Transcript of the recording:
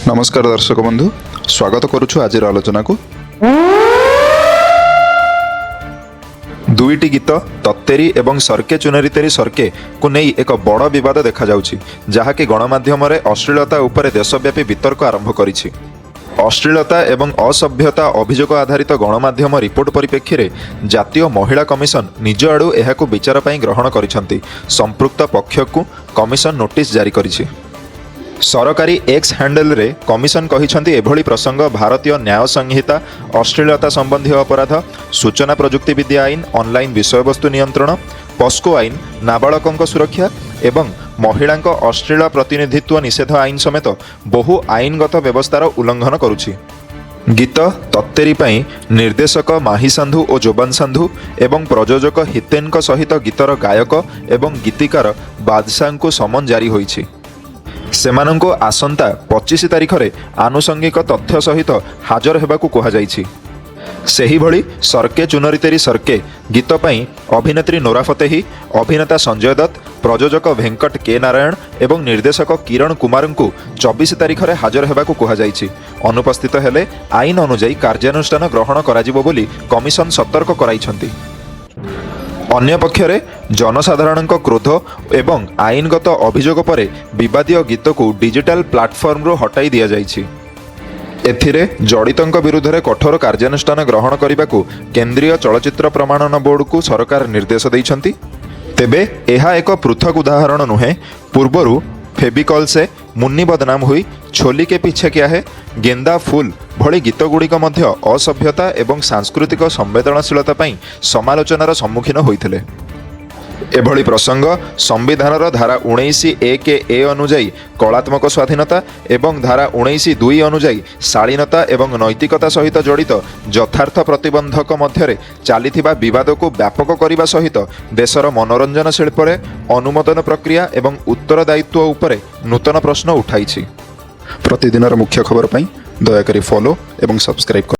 ନମସ୍କାର ଦର୍ଶକ ବନ୍ଧୁ, ସ୍ୱାଗତ କରୁଛୁ ଆଜିର ଆଲୋଚନାକୁ। ଦୁଇଟି ଗୀତ ତତ୍ତେରୀ ଏବଂ ସର୍କେ ଚୁନରି ତେରି ସର୍କେକୁ ନେଇ ଏକ ବଡ଼ ବିବାଦ ଦେଖାଯାଉଛି, ଯାହାକି ଗଣମାଧ୍ୟମରେ ଅଶ୍ଳୀଳତା ଉପରେ ଦେଶବ୍ୟାପୀ ବିତର୍କ ଆରମ୍ଭ କରିଛି। ଅଶ୍ଳୀଳତା ଏବଂ ଅସଭ୍ୟତା ଅଭିଯୋଗ ଆଧାରିତ ଗଣମାଧ୍ୟମ ରିପୋର୍ଟ ପରିପ୍ରେକ୍ଷୀରେ ଜାତୀୟ ମହିଳା କମିଶନ ନିଜ ଆଡ଼ୁ ଏହାକୁ ବିଚାର ପାଇଁ ଗ୍ରହଣ କରିଛନ୍ତି। ସମ୍ପୃକ୍ତ ପକ୍ଷକୁ କମିଶନ ନୋଟିସ୍ ଜାରି କରିଛି। ସରକାରୀ ଏକ୍ସ ହ୍ୟାଣ୍ଡେଲରେ କମିଶନ କହିଛନ୍ତି, ଏଭଳି ପ୍ରସଙ୍ଗ ଭାରତୀୟ ନ୍ୟାୟ ସଂହିତା, ଅଶ୍ଳୀଳତା ସମ୍ବନ୍ଧୀୟ ଅପରାଧ, ସୂଚନା ପ୍ରଯୁକ୍ତିବିଦ୍ୟା ଆଇନ, ଅନଲାଇନ୍ ବିଷୟବସ୍ତୁ ନିୟନ୍ତ୍ରଣ, ପସ୍କୋ ଆଇନ, ନାବାଳକଙ୍କ ସୁରକ୍ଷା ଏବଂ ମହିଳାଙ୍କ ଅଶ୍ଳୀଳ ପ୍ରତିନିଧିତ୍ୱ ନିଷେଧ ଆଇନ ସମେତ ବହୁ ଆଇନଗତ ବ୍ୟବସ୍ଥାର ଉଲ୍ଲଂଘନ କରୁଛି। ଗୀତ ତତ୍ତେରୀ ପାଇଁ ନିର୍ଦ୍ଦେଶକ ମାହି ସାନ୍ଧୁ ଓ ଜୋବାନ ସାନ୍ଧୁ ଏବଂ ପ୍ରଯୋଜକ ହିତେନଙ୍କ ସହିତ ଗୀତର ଗାୟକ ଏବଂ ଗୀତିକାର ବାଦଶାହଙ୍କୁ ସମନ ଜାରି ହୋଇଛି। ସେମାନଙ୍କୁ ଆସନ୍ତା 25 ତାରିଖରେ ଆନୁଷଙ୍ଗିକ ତଥ୍ୟ ସହିତ ହାଜର ହେବାକୁ କୁହାଯାଇଛି। ସେହିଭଳି ସର୍କେ ଚୁନରି ତେରି ସର୍କେ ଗୀତ ପାଇଁ ଅଭିନେତ୍ରୀ ନୋରା ଫତେହି, ଅଭିନେତା ସଞ୍ଜୟ ଦତ୍ତ, ପ୍ରଯୋଜକ ଭେଙ୍କଟ କେ ନାରାୟଣ ଏବଂ ନିର୍ଦ୍ଦେଶକ କିରଣ କୁମାରଙ୍କୁ 24 ତାରିଖରେ ହାଜର ହେବାକୁ କୁହାଯାଇଛି। ଅନୁପସ୍ଥିତ ହେଲେ ଆଇନ ଅନୁଯାୟୀ କାର୍ଯ୍ୟାନୁଷ୍ଠାନ ଗ୍ରହଣ କରାଯିବ ବୋଲି କମିଶନ ସତର୍କ କରାଇଛନ୍ତି। ଅନ୍ୟପକ୍ଷରେ ଜନସାଧାରଣଙ୍କ କ୍ରୋଧ ଏବଂ ଆଇନଗତ ଅଭିଯୋଗ ପରେ ବିବାଦୀୟ ଗୀତକୁ ଡିଜିଟାଲ ପ୍ଲାଟଫର୍ମରୁ ହଟାଇ ଦିଆଯାଇଛି। ଏଥିରେ ଜଡ଼ିତଙ୍କ ବିରୁଦ୍ଧରେ କଠୋର କାର୍ଯ୍ୟାନୁଷ୍ଠାନ ଗ୍ରହଣ କରିବାକୁ କେନ୍ଦ୍ରୀୟ ଚଳଚ୍ଚିତ୍ର ପ୍ରମାଣନ ବୋର୍ଡକୁ ସରକାର ନିର୍ଦ୍ଦେଶ ଦେଇଛନ୍ତି। ତେବେ ଏହା ଏକ ପୃଥକ ଉଦାହରଣ ନୁହେଁ। ପୂର୍ବରୁ ଫେବିକଲ ସେ ମୁନ୍ନି ବଦନାମ ହୁଇ, ଛୋଲି କେ ପିଛେ କ୍ୟା ହେ, ଗେନ୍ଦା ଫୁଲ ଭଳି ଗୀତଗୁଡ଼ିକ ମଧ୍ୟ ଅସଭ୍ୟତା ଏବଂ ସାଂସ୍କୃତିକ ସମ୍ବେଦନଶୀଳତା ପାଇଁ ସମାଲୋଚନାର ସମ୍ମୁଖୀନ ହୋଇଥିଲେ। ଏଭଳି ପ୍ରସଙ୍ଗ ସମ୍ବିଧାନର ଧାରା 19(1)(ଏ) ଅନୁଯାୟୀ କଳାତ୍ମକ ସ୍ୱାଧୀନତା ଏବଂ ଧାରା 19(2) ଅନୁଯାୟୀ ଶାଳୀନତା ଏବଂ ନୈତିକତା ସହିତ ଜଡ଼ିତ ଯଥାର୍ଥ ପ୍ରତିବନ୍ଧକ ମଧ୍ୟରେ ଚାଲିଥିବା ବିବାଦକୁ ବ୍ୟାପକ କରିବା ସହିତ ଦେଶର ମନୋରଞ୍ଜନ ଶିଳ୍ପରେ ଅନୁମୋଦନ ପ୍ରକ୍ରିୟା ଏବଂ ଉତ୍ତରଦାୟିତ୍ୱ ଉପରେ ନୂତନ ପ୍ରଶ୍ନ ଉଠାଇଛି। ପ୍ରତିଦିନର ମୁଖ୍ୟ ଖବର ପାଇଁ ଦୟାକରି ଫଲୋ ଏବଂ ସବସ୍କ୍ରାଇବ୍ କରନ୍ତୁ।